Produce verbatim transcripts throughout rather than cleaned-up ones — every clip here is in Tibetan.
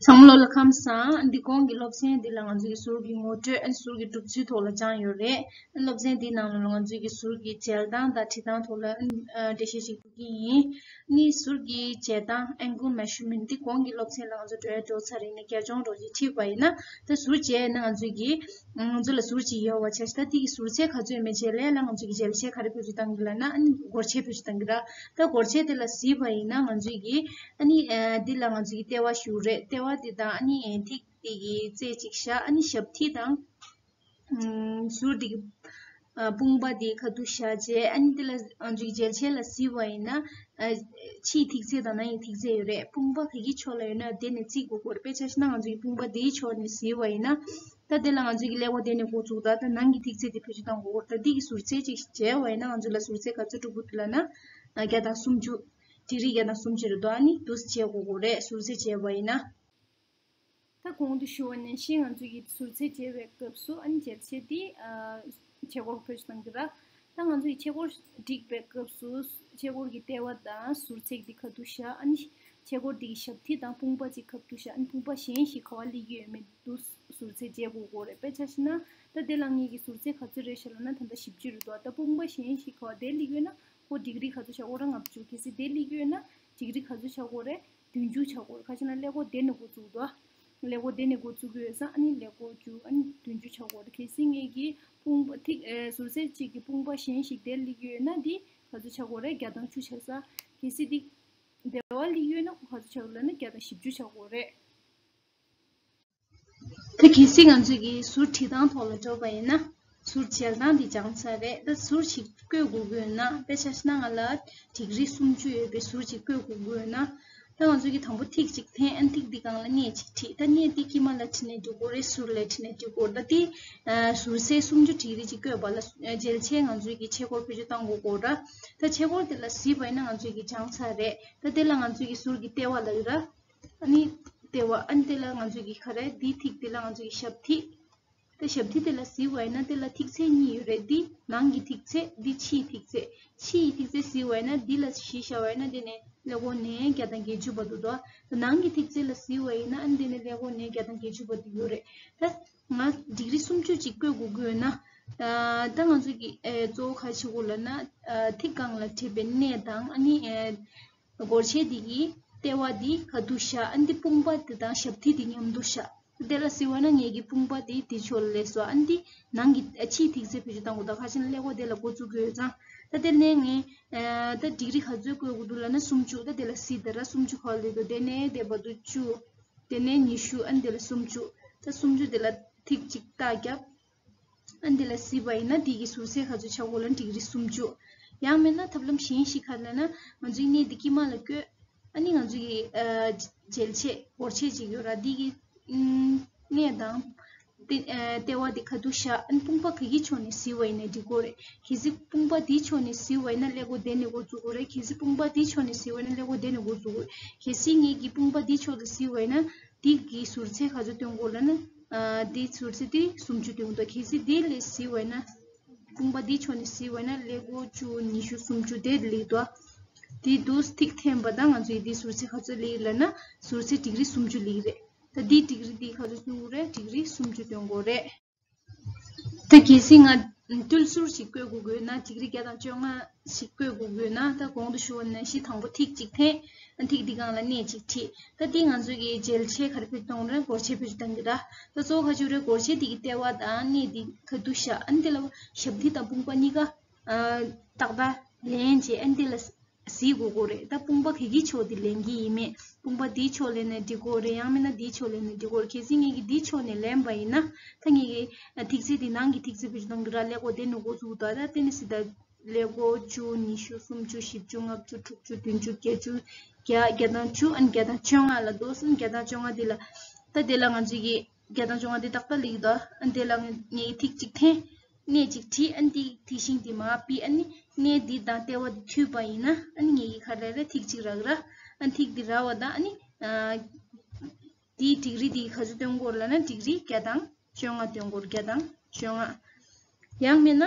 ཚང་མ་ལོ་ལ་ཁམས་བཟང་། འདི་གོང་གི་སློབ་ཚན་འདི་ལ་ང་ཚོའི་གི་ཟུར་གྱི་ངོ་སྤྲོད་ཨ་ནི་ཟུར་གྱི་གྲུབ་ཚུལ་ཐོག་ལ་སྦྱངས་ཡོད་རེད། ཨ་ནི་སློབ་ཚན་འདིའི་ནང་ལ་ང་ཚོའི་གི་ཟུར་གྱི་འཇལ་སྟངས་དང་བྲིས་སྟངས་ཐོག་ལ་ཨ་ནི་འགྲེལ་བཤད་ཅིག་ཞུ་གི་ཡིན། ཨ་ནི་ཟུར་གྱི་འཇལ་སྟངས་angle measurement འདི་གོང་གི་སློབ་ཚན་ལ་ང་ཚོ་འགྲོ་ཡ་འགྲོ་ཚར་རེད། ཨ་ནི་རྒྱབ་ལྗོངས་རོགས་ཅིག་ཁྲིད་པ་ཡིན་ན། ད་ཟུར་བྱས་ན་ང་ཚོའི་གི་ང་ཚོ་ལ་ཟུར་གཅིག་ཡོད་པ་ཆ་བཞག་ད་འདི་གི་ཟུར་ཚད་ག་ཚོད་ཡོད་མེད་བྱས་ལས་ལ་ང་ཚོའི་གི་འཇལ་ཆས་ག་རེ་བེད་སྤྱོད་བཏང་གི་ལབ་ན་ཨ་ནི་སྒོར་ཆས་བེད་སྤྱོད་བཏང་གི་ར། ད་སྒོར་ཆས་དེ་ལ་གཟིགས་པ་ཡིན་ན་ང་ཚོའི་གི་ཨ་ནི་ཨ་འདི་ལ་ང་ཚོའི་གི་ལྟེ་བ་ཞུགས་རེད། ལྟེ་བ་འདི་དང་ཨ་ནི་ཐིག་འདི་གི་རྩེ་གཅིག་བཞག་ཨ་ནི་ཞབས་ཐིག་དང་ཨམ་ཟུར་འདི་གི་ཨ་དཔུང་པ་འདི་ཁ་ཐུག་བཞག་རྗེས་ཨ་ནི་འདི་ལ་ང་ཚོའི་གི་འཇལ་ཆས་ལ་གཟིགས་པ་ཡིན་ན་ཨ་ཕྱིའི་ཐིག་ཚད་དང་ནང་གི་ཐིག་ཚད་ཡོད་རེད། དཔུང་པ་ག་གི་ཕྱོགས་ལ་ཡོད་ན་དེ་ནས་བརྩི་དགོས་སྐོར། དཔེ་ཆ་བཞག་ན་ང་ཚོའི་གི་དཔུང་པ་འདིའི་ཕྱོགས་ནས་གཟིགས་པ་ཡིན་ན། ད་དེ་ལ་ང་ཚོའི་གི་ཀླད་ཀོར་དེ་ནས་འགོ་བཙུགས། ད་ད་ནང་གི་ཐིག་ཚད་དེ་བེད་སྤྱོད་བཏང་དགོས་སྐོར། ད་འདི་གི་ཟུར་ཚད་ཅིག་བྱས་པ་ཡིན་ན་ང་ཚོ་ལ་ཟུར་ཚད་ག་ཚོད་འགྲོ་གི་འདུག་ལབ་ན་ཨ་བརྒྱ་དང་སུམ་ཅུ། ཌིག་རི་བརྒྱ་དང་སུམ་ཅུ་རེད་འདུག་ཨ་ནི་འདུག་སེ་བྱེད་དགོས་སྐོར་རེད། ཟུར་ཚད་བྱས་པ་ཡིན་ན། ད་གོང་དུ་ཞུ་བ་ནང་བཞིན་ང་ཚོའི་གི་ཟུར་ཚད་བྱེད་པའི་སྐབས་སུ་ཨ་ནི་འཇལ་ཆས་འདི་ཨ་ཆས་གོས་བེད་སྤྱོད་གཏང་གི་ར། ད་ང་ཚོ་ཡི་ཆས་གོས་སྒྲིག་པའི་སྐབས་སུ་ཆས་གོས་ཀྱི་ལྟེ་བ་དང་ཟུར་ཚད་འདི་ཁ་ཐུག་བཞག་ཨ་ནི་ཆས་གོས་འདི་གི་ཞབས་མཐིལ་དང་དཔུང་པ་གཅིག་ཁ་ཐུག་བཞག་ཨ་ནི་དཔུང་པ་གཞན་ཞིག་ག་པར་སླེབས་ཀྱི་ཡོད་མེད་འདུག་ཟུར་ཚད་བྱེད་དགོས་སྐོར་རེད། དཔེ་ཆ་བཞག་ན་ད་དེ་ལ་ངེད་ཀྱི་ཟུར་ཚད་ག་ཚོད་རེད་ཤག་ལབ་ན་ད་ལྟ་བཞི་བཅུ་རེད་འདུག་ད་དཔུང་པ་གཞན་ཞིག་ག་པར་དེ་སླེབས་ཀྱི་ཡོད་ན་ཁོ་ཌིག་རི་ག་ཚོད་ཆགས་ཀྱི་ཡོད་རེད། ལྔ་བཅུ། གལ་སྲིད་དེ་སླེབས་ཀྱི་ཡོད་ན་ཌིག་རི་ག་ཚོད་ཆགས་ཀྱི་ཡོད་རེད། བདུན་ཅུ་ཆགས་ཀྱི་ཡོད་རེད། ག་ཅི་ན་ཀླད་ཀོར་དེ་ནས་འགོ་བཙུགས་འདུག་ཀླད་ཀོར་དེ་ནས་འགོ་བཙུགས་ཀྱི་ཡོད་ཙང་ཨ་ནི་ཀླད་ཀོར་བཅུ་ཨ་ནི་བདུན་ཅུ་ཆགས་ཀྱི་ཡོད་རེད། གལ་སྲིད་ངེད་ཀྱི་དཔུང་པ་ཐིག་ཨེ་ཟུར་ཚད་གཅིག་གི་དཔུང་པ་གཞན་ཞིག་དེར་སླེབས་ཀྱི་ཡོད་ན་འདི་ག་ཚོད་ཆགས་ཀྱི་ཡོད་རེད། བརྒྱ་དང་བཅུ་ཆགས་ས། གལ་སྲིད་འདི་དེ་པར་སླེབས་ཀྱི་ཡོད་ན་ཁོ་ག་ཚོད་ཆགས་ཀྱི་ཡོད་ལབ་ན་བརྒྱ་དང་བཞི་བཅུ་ཆགས་ཀྱི་ཡོད་རེད། ད་གལ་སྲིད་ང་ཚོས་ཀྱི་ཟུར་བྲིས་སྟངས་ཐོག་ལ་འགྲོ་བ་ཡིན་ན། ཟུར་འཇལ་སྟངས་འདི་སྦྱངས་ཚར་རེད། ད་ཟུར་ཞིག་བཀོད་དགོས་ཀྱི་ཡོད་ན། དཔེ་ཆ་བཞག་ན་ང་ལ་ཌིག་རི་སུམ་ཅུ་ཡོད་པའི་ཟུར་ཅིག་བཀོད་དགོས་ཀྱི་ཡོད་ན། ད་ང་ཚོས་ཀྱི་དང་པོ་ཐིག་ཅིག་འཐེན། ཨ་ནི་ཐིག་འདི་སྒང་ལ་སྣེ་ཅིག་བྲིས། ད་སྣེ་འདི་དཀྱིལ་མ་ལ་བྲིས་ནས་འགྲོ་དགོས་རེད། ཟུར་ལ་བྲིས་ནས་འགྲོ་དགོས་རེད། ད་འདི་ཨ་ཟུར་ཚད་སུམ་ཅུ་ཌིག་རི་ཅིག་བཀོད་པ་ལ་འཇལ་ཆས་ང་ཚོས་ཀྱི་ཆས་གོས་བེད་སྤྱོད་གཏང་དགོས་ཀྱི་ཡོད་རེད། ད་ཆས་གོས་དེ་ལ་གཟིགས་པ་ཡིན་ན་ང་ཚོས་ཀྱི་སྦྱངས་ཚར་རེད། ད་དེ་ལ་ང་ཚོས་ཀྱི་ཟུར་གྱི་ལྟེ་བ་ལ་ཡོད་ར། ཨ་ནི་ལྟེ་བ། ཨ་ནི་དེ་ལ་ང་ཚོས་ཀྱི་ག་རེ། འདིའི་ཐིག་དེ་ལ་ང་ཚོས་ཀྱི་ཞབས་ཐིག་ད་ཞབས་ཐིག་དེ་ལ་གཟིགས་པ་ཡིན་ན་དེ་ལ་ཐིག་ཚད་གཉིས་ཡོད་རེད། འདི་ནང་གི་ཐིག་ཚད། འདི་ཕྱིའི་ཐིག་ཚད། ཕྱིའི་ཐིག་ཚད་གཟིགས་པ་ཡིན་ན་འདི་ལ་གཞི་བཞག་པ་ཡིན་ན་དེ་ནས་ཀླད་ཀོར་ནས་བརྒྱ་དང་བརྒྱད་ཅུ་བར་དུ་འདུག་ད་ནང་གི་ཐིག་ཚད་ལ་གཟིགས་པ་ཡིན་ན་ཨ་ནི་དེ་ནས་ཀླད་ཀོར་ནས་བརྒྱ་དང་བརྒྱད་ཅུ་བར་དུ་ཡོད་རེད། ད་ང་ཌིག་རི་སུམ་ཅུ་ཅིག་བཀོད་དགོས་ཀྱི་ཡོད་ན། ཨ་ད་ང་ཚོ་གི་ཨེ་གཙོ་བོ་ག་རེ་བྱེད་དགོས་ལབ་ན། ཨ་ཐིག་སྒང་ལ་བྲིས་པའི་སྣེ་དང་ཨ་ནི་ཨེ་སྒོར་ཆས་འདི་གི་ལྟེ་བ་འདི་ག་དུས་བཞག་ཨ་འདི་དཔུང་པ་འདི་དང་ཞབས་མཐིལ་འདི་མཉམ་དུ་བཞག་དེ་ལ་གཟིགས་པ་ན་ངེད་ཀྱི་དཔུང་པ་འདི་འདི་ཕྱོགས་ལ་སླེབས་སོང་། ཨ་འདི་ནང་གི་ཨ་ཕྱིའི་ཐིག་ཚད་བེད་སྤྱོད་གཏང་དགོས། ད་ཁ་ཆེན་ཀླད་ཀོར་དེ་ལ་འགོ་བཙུགས་ཀྱི་ཡོད་ཙང་། ད་དེ་ནས་ངས་ཨ་ད་ཌིག་རི་ག་ཚོད་བཀོད་དགོས་འདུག་ལབ་ན་སུམ་ཅུ། ད་དེ་ལ་གཟིགས་དེ་ར་སུམ་ཅུ་ག་པར་སླེབས་འདུག་དེ་ནས་དེ་བར་དུ་བཅུ། དེ་ནས་ཉི་ཤུ། ཨ་འདི་ལ་སུམ་ཅུ། ད་སུམ་ཅུ་དེ་ལ་ཐིག་གཅིག་རྟགས་བརྒྱབ། ཨ་འདི་ལ་གཟིགས་པ་ཡིན་ན་འདི་གི་ཟུར་ཚད་ག་ཚོད་ཆགས་ཀྱི་ཡོད་ལབ་ན་ཌིག་རི་སུམ་ཅུ། ཡང་མིན་ན་ཐབས་ལམ་གཞན་ཞིག་ག་རེ་ལབ་ན་ང་ཚོའི་སྣེ་འདི་དཀྱིལ་མ་ལ་བཀོད། ཨ་ནི་ང་ཚོའི་གི་ཨ་འཇལ་ཆས་སྒོར་ཆས་ཅིག་ཡོད་ར། འདི་གི་ཨམ་སྣེ་དང་ལྟེ་ཨ་ལྟེ་བ་འདི་ག་དུས་བཞག་ཨ་ནི་དཔུང་པ་ག་གི་ཕྱོགས་ནས་གཟིགས་པ་ཡིན་ན་འགྲིག་གི་རེད། གལ་སྲིད་དཔུང་པ་འདིའི་ཕྱོགས་ནས་གཟིགས་པ་ཡིན་ན་ཀླད་ཀོར་དེ་ནས་འགོ་བཙུགས་དགོས་རེད། གལ་སྲིད་དཔུང་པ་འདིའི་ཕྱོགས་ནས་གཟིགས་པ་ཡིན་ན་ཀླད་ཀོར་དེ་ནས་འགོ་བཙུགས་དགོས་རེད། གལ་སྲིད་ངེད་ཀྱི་དཔུང་པ་འདིའི་ཕྱོགས་ལ་གཟིགས་པ་ཡིན་ན། འདི་གི་ཟུར་ཚད་ག་ཚོད་སྟོན་དགོས་ལབ་ན། ཨ་འདིའི་ཟུར་ཚད་འདི་སུམ་ཅུ་སྟོན་དགོས། གལ་སྲིད་འདི་ལ་གཟིགས་པ་ཡིན་ན། དཔུང་པ་འདིའི་ཕྱོགས་ནས་གཟིགས་པ་ཡིན་ན་ཀླད་ཀོར་བཅུ། ཉི་ཤུ། སུམ་ཅུ་དེ་སླེབས་འདུག་འདི་འདུག་ཐིག་འཐེན་པ་དང་ང་ཚོའི་འདིའི་ཟུར་ཚད་ག་ཚོད་སླེབས་ལབ་ན་ཟུར་ཚད་ཌིག་རི་སུམ་ཅུ་སླེབས་རེད། ད་འདིའི་ཌིག་རི་འདི་ག་ཚོད་སྟོན་དགོས་རེད། ཌིག་རི་སུམ་ཅུ་སྟོན་དགོས་རེད། ད་གལ་སྲིད་ང་རྟུལ་ཟུར་ཞིག་བཀོད་དགོས་ཀྱི་ཡོད་ན། ཌིག་རི་བརྒྱ་དང་བཅོ་ལྔ་ཞིག་བཀོད་དགོས་ཀྱི་ཡོད་ན། ད་གོང་དུ་ཞུ་བ་ནང་བཞིན་དང་པོ་ཐིག་གཅིག་འཐེན། ཨ་ཐིག་འདི་སྒང་ལ་སྣེ་གཅིག་ཁྲིད། ད་འདི་ང་ཚོ་གི་འཇལ་ཆས་ག་རེ་བེད་གཏོང་རེད། སྒོར་ཆས་བེད་སྤྱོད་གཏང་གི་ར། ད་གཙོ་བོ་ག་ཅིག་རེད། སྒོར་ཆས་འདི་གི་ལྟེ་བ་དང་སྣེ་འདི་ག་དུས་བཞག་ཨ་འདི་ལ་ཞབས་མཐིལ་དང་དཔུང་པ་གཉིས་ཀ་ཨ་ཏག་ཏག་ལེན་བྱས། ཨ་འདི་ལ་གཟིགས་དགོས་ཀྱི་རེད། ད་དཔུང་པ་ག་གི་ཕྱོགས་འདི་ལེན་གྱི་ཡིན་མེད། དཔུང་པ་འདིའི་ཕྱོགས་ལེན་ན་འགྲིག་གི་རེད། ཡང་མིན་ན་འདིའི་ཕྱོགས་ལེན་ན་འགྲིག་གི་རེད། གལ་སྲིད་ངེད་ཀྱིས་འདིའི་ཕྱོགས་ནས་ལེན་པ་ཡིན་ན། ད་ངེད་ཀྱི་ཐིག་ཚད་འདི་ནང་གི་ཐིག་ཚད་བེད་སྤྱོད་གཏང་གི་ར། ཀླད་ཀོར་དེ་ནས་འགོ་བཙུགས། ད་ད་དེ་ནས་གཟིགས། ད་ཀླད་ཀོར་བཅུ། ཉི་ཤུ། སུམ་ཅུ། བཞི་བཅུ། ལྔ་བཅུ། དྲུག་ཅུ། བདུན་ཅུ། བརྒྱད་ཅུ། བརྒྱ། བརྒྱ་དང་བཅུ། ཨ་ནི་བརྒྱ་དང་བཅོ་ལྔ་ལ་འདུག་ཨ་ནི་བརྒྱ་དང་བཅོ་ལྔ་འདི་ལ། ད་དེ་ལ་ང་ཚོས་ཀྱི་བརྒྱ་དང་བཅོ་ལྔ་འདི་ཏག་ཏག་སླེབས་ཀྱི་འདུག་ཨ་ནི་དེ་ལ་ངེད་ཀྱིས་ཐིག་གཅིག་འཐེན། སྣེ་གཅིག་ཁྲིད། ཨ་ནི་འདི་དེ་བཞིན་འདི་མར་ཕུད། ཨ་ནི་སྣེ་འདི་དང་ལྟེ་བ་འདི་མཐུད་པ་ཡིན་ན། ཨ་ནི་ངེད་ཀྱིས་ག་རེ་རེད། ཐིག་གཅིག་རག་ར། ཨ་ནི་ཐིག་འདི་རག་པ་དང་ཨ་ནི་ཨ་འདིའི་ཌིག་རི་འདི་ག་ཚོད་སྟོན་དགོས་ལབ་ན་ཌིག་རི་བརྒྱ་དང་བཅོ་ལྔ་སྟོན་དགོས། བརྒྱ་དང་བཅོ་ལྔ། ཡང་མིན་ན་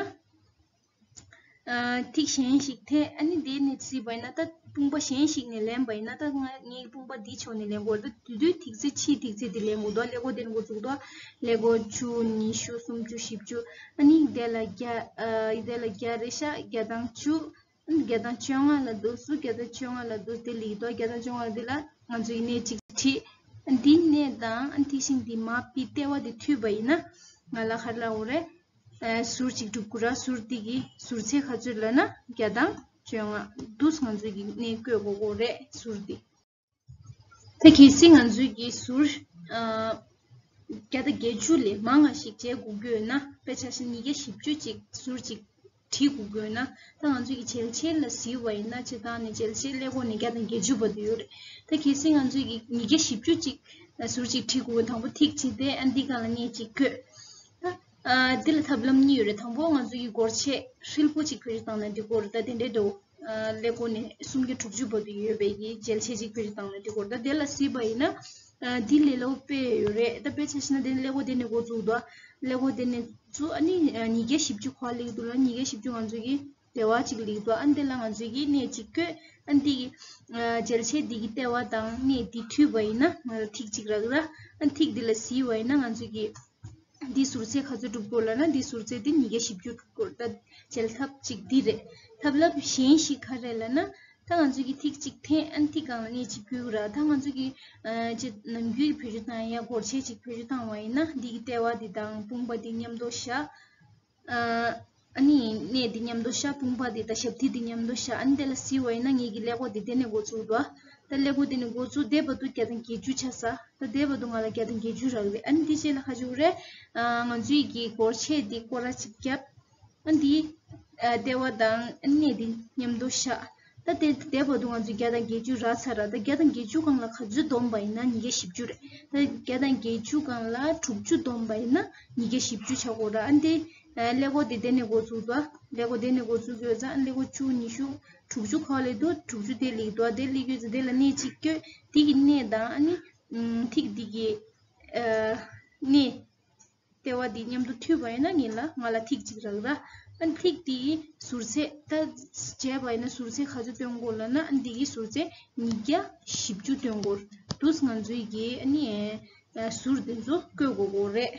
ཨ་ཐིག་གཞན་ཞིག་འཐེན། ཨ་ནི་འདི་ནས་གཟིགས་པ་ཡིན་ན། ད་ དཔུང་པ་གཞན་ཞིག་ནས་ལེན་པ་ཡིན་ན། ད་ང་ངའི་དཔུང་པ་འདིའི་ཕྱོགས་ནས་ལེན་དགོས་རེད། ད་དེ་དུས་ཐིག་ཚད་ཕྱིའི་ཐིག་ཚད་དེ་ལེན་དགོས་འདུག་ཀླད་ཀོར་དེ་ནས་འགོ་བཙུགས་འདུག་ཀླད་ཀོར་བཅུ། ཉི་ཤུ། སུམ་ཅུ། བཞི་བཅུ། ཨ་ནི་དེ་ལ་བརྒྱ། ཨ་དེ་ལ་བརྒྱ་རེད་ཤག་བརྒྱ་དང་བཅུ། བརྒྱ་དང་བཅོ་ལྔ་ལ་འདུག་སུ། བརྒྱ་དང་བཅོ་ལྔ་ལ་འདུག་དེ་ལེགས་འདུག་བརྒྱ་དང་བཅོ་ལྔ་འདི་ལ་ང་ཚོས་གནས་གཅིག་ཁྲིད། འདི་གནས་དང་ཐིག་ཤིང་འདི་མ་པི་ལྟེ་བ་འདི་མཐུད་པ་ཡིན་ན། ང་ལ་ག་རེ་ལབ་དགོས་རེད། ཟུར་གཅིག་གྲུབ་དགོས་ར། ཟུར་འདི་གི་ཟུར་ཚད་ག་ཚོད་ལབ་ན་བརྒྱ་དང་བཅོ་ལྔ་འདུག་ང་ཚོས་ཀྱི་གནས་བཀོད་དགོས་དགོས་རེད་ཟུར་འདི། ད་གལ་སྲིད་ང་ཚོས་ཀྱི་ཟུར་ཨ་བརྒྱ་དང་བརྒྱད་ཅུ་ལས་མང་བ་ཞིག་བྱེད་དགོས་ཀྱི་ཡོད་ན། དཔེ་ཆ་བཞག་ན་ཉིས་བརྒྱ་བཞི་བཅུ་ཅིག་ཟུར་གཅིག་བྲིས་དགོས་ཀྱི་ཡོད་ན། ད་ང་ཚོས་ཀྱི་འཇལ་ཆས་ལ་གཟིགས་པ་ཡིན་ན། སྤྱིར་བཏང་ནས་འཇལ་ཆས་ཀླད་ཀོར་ནས་བརྒྱ་དང་བརྒྱད་ཅུ་བར་དུ་ཡོད་རེད། ད་གལ་སྲིད་ང་ཚོས་ཀྱི་ཉིས་བརྒྱ་བཞི་བཅུ་ཅིག་ཟུར་གཅིག་བྲིས་དགོས་ཀྱི་ཡོད་ན། དང་པོ་ཐིག་བྲིས་ཏེ་ཨ་འདི་སྒང་ལ་གནས་གཅིག་བཀོད། ད་ཨ་འདི་ལ་ཐབས་ལམ་གཉིས་ཡོད་རེད། དང་པོ་ང་ཚོས་ཀྱི་སྒོར་ཆས་ཧྲིལ་པོ་ཅིག་བེད་སྤྱོད་བཏང་ན་འགྲིག་གི་རེད། ད་དེ་འདྲའི་འདྲ་བོ། ཀླད་ཀོར་ནས་སུམ་བརྒྱ་དྲུག་ཅུ་བར་དུ་ཡོད་པའི་གི་འཇལ་ཆས་ཅིག་བེད་སྤྱོད་བཏང་ན་འགྲིག་གི་རེད། ད་དེ་ལ་གཟིགས་པ་ཡིན་ན། ཨ་འདི་ལས་སླ་པོ་དཔེ་ཡོད་རེད། ད་དཔེ་ཆ་བཞག་ན་དེ་ནས་ཀླད་ཀོར་དེ་ནས་འགོ་བཙུགས་འདུག་ཀླད་ཀོར་དེ་ནས་བཙུགས། ཨ་ནི་ཨ་ཉིས་བརྒྱ་བཞི་བཅུ་ག་པར་སླེབས་འདུག་ལབ། ཉིས་བརྒྱ་བཞི་བཅུ་ང་ཚོས་ཀྱི་ལྟེ་བ་གཅིག་སླེབས་འདུག་ཨ་འདི་ལ་ང་ཚོས་ཀྱི་གནས་གཅིག་བཀོད། ཨ་འདི་གི་ཨ་འཇལ་ཆས་འདི་གི་ལྟེ་བ་དང་གནས་འདི་མཐུད་པ་ཡིན་ན་ང་ལ་ཐིག་གཅིག་རག་ར། ཨ་ཐིག་འདི་ལ་གཟིགས་པ་ཡིན་ན་ང་ཚོས་ཀྱི་འདི་ཟུར་ཚད་ག་ཚོད་གྲུབ་དགོས་ལབ་ན། འདི་ཟུར་ཚད་འདི་ཉིས་བརྒྱ་བཞི་བཅུ་གྲུབ་དགོས། ད་འཇལ་ཐབས་གཅིག་འདི་རེད། ཐབས་ལམ་གཞན་ཞིག་ག་རེ་ལབ་ན། ད་ང་ཚོས་ཀྱི་ཐིག་གཅིག་འཐེན། ཨ་ནི་ཐིག་སྒང་ལ་གནས་གཅིག་བཀོད་ར། ད་ང་ཚོས་ཀྱི་ཨ་ཅེ་ནམ་རྒྱུན་གྱི་བེད་སྤྱོད་བཏང་ཡ་སྒོར་ཆས་ཅིག་བེད་སྤྱོད་བཏང་བ་ཡིན་ན། འདི་གི་ལྟེ་བ་འདི་དང་དཔུང་པ་འདི་མཉམ་དུ་བཞག་ཨ་ཨ་ནི་གནས་འདི་མཉམ་དུ་བཞག་དཔུང་པ་འདི་དང་ཞབས་མཐིལ་འདི་མཉམ་དུ་བཞག་ཨ་ནི་དེ་ལ་གཟིགས་པ་ཡིན་ན་ངེད་ཀྱི་ཀླད་ཀོར་འདི་དེ་ནས་འགོ་བཙུགས་འདུག་ད་ཀླད་ཀོར་དེ་ནས་འགོ་བཙུགས་བསྡད་པ་དུ་བརྒྱ་དང་བརྒྱད་ཅུ་ཆགས་ས། ད་བསྡད་པ་དུ་ང་ལ་བརྒྱ་དང་བརྒྱད་ཅུ་རག་རེད། ཨ་ནི་འདི་རྗེས་ལ་ག་རེ་བྱེད་དགོས་རེད། ཨ་ང་ཚོའི་གི་སྒོར་ཆས་འདི་སྐོར་ར་གཅིག་བརྒྱབ། ཨ་འདི་ཨ་ལྟེ་བ་དང་ཨ་གནས་འདི་མཉམ་དུ་བཞག་ད་དེ་བསྡད་པ་དུ་ང་ཚོས་བརྒྱ་དང་བརྒྱད་ཅུ་རག་ཚར་ར། ད་བརྒྱ་དང་བརྒྱད་ཅུ་སྒང་ལ་ག་ཚོད་བསྡོམས་པ་ཡིན་ན་ཉིས་བརྒྱ་བཞི་བཅུ་རེད། ད་བརྒྱ་དང་བརྒྱད་ཅུ་སྒང་ལ་དྲུག་ཅུ་བསྡོམས་པ་ཡིན་ན་ཉིས་བརྒྱ་བཞི་བཅུ་ཆགས་ཀྱི་ཡོད་ར། ཨ་འདི་ཨ་ཀླད་ཀོར་དེ་དེ་ནས་འགོ་བཙུགས་འདུག་ཨ་ཀླད་ཀོར་དེ་ནས་འགོ་བཙུགས་ཡོད་ཙང་། ཨ་ཀླད་ཀོར་བཅུ། ཉི་ཤུ། དྲུག་ཅུ་ག་པར་སླེབས་འདུག་དྲུག་ཅུ་དེ་སླེབས་འདུག་ཨ་དེ་སླེབས་ཡོད་ཙང་དེ་ལ་གནས་གཅིག་བཀོད། དེ་གི་གནས་དང་ཨ་ནི་ཨམ་ཐིག་འདི་གི་ཨ་གནས་ལྟེ་བ་འདི་མཉམ་དུ་མཐུད་པ་ཡིན་ན་ངེད་ལ་ང་ལ་ཐིག་གཅིག་རག་ར། ཨ་ནི་ཐིག་འདིའི་ཟུར་ཚད་ད་བྱས་པ་ཡིན་ན་ཟུར་ཚད་ག་ཚོད་སྟོན་དགོས་ལབ་ན། ཨ་ནི་འདི་གི་ཟུར་ཚད་ཉིས་བརྒྱ་བཞི་བཅུ་སྟོན་དགོས་འདུག་ང་ཚོའི་གི་ཨ་ནི་ཨ་ཟུར་འདི་ཚོ་བཀོད་དགོས་དགོས་རེད།